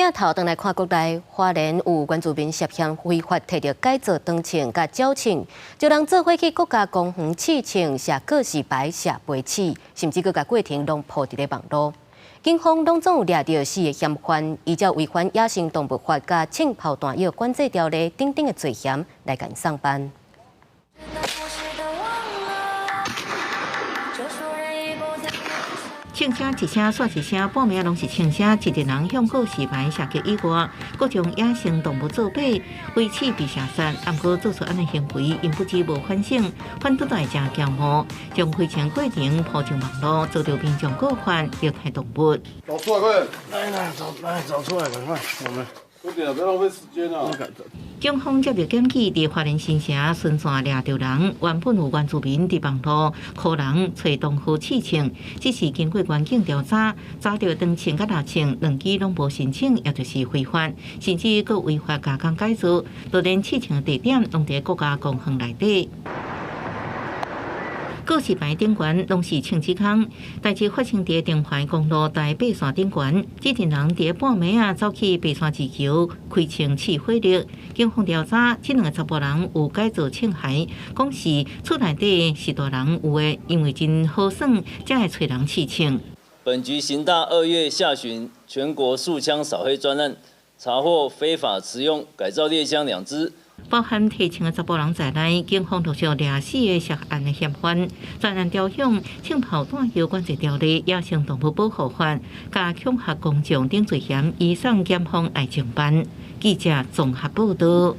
鏡頭轉來看國內，花蓮有原住民涉嫌違法提著改造長槍佮鳥槍，招人做伙去國家公園試槍、射告示牌、射飛鼠，甚至閣共過程攏鋪佇咧網路。警方攏總有掠著四个嫌犯，依照違反野生動物法佮槍炮彈藥管制條例等等的罪嫌來共送辦。槍聲一聲煞一聲，半暝攏是槍聲，一個人向告示牌射擊以外，閣將野生動物做靶，飛鼠被射殺。毋過做出按呢行為，𪜶不止無反省，反倒會誠驕傲，將飛槍過程鋪上網路，遭著民眾告發虐待動物。找出來快點！來來找來找出來，趕快，我們快點啊，別浪費時間啊！警方接著檢舉，佇花蓮新城巡線掠著人，原本有原住民佇網路箍人揣同好試槍，只是經過員警調查，查著長槍佮獵槍兩支攏無申請，也就是非法，甚至閣違法加工改造，就連試槍地點攏佇國家公園內底。告示牌頂懸攏是槍支空，代誌發生佇中環公路台八線頂懸，這陣人佇半暝仔走去爬山自橋開槍試火力。警方調查，這兩个查埔人有改造槍械，講是厝內底是大人有的，因為真好耍，才會揣人試槍。本局刑大2月下旬全國掃槍掃黑專案，查獲非法持用改造獵槍兩支。包含提槍的查埔人在內，警方陸續掠四个涉案的嫌犯，專案調向槍炮彈藥管制條例、野生動物保護法、佮恐嚇公眾等罪嫌，移送檢方來偵辦。記者綜合報導。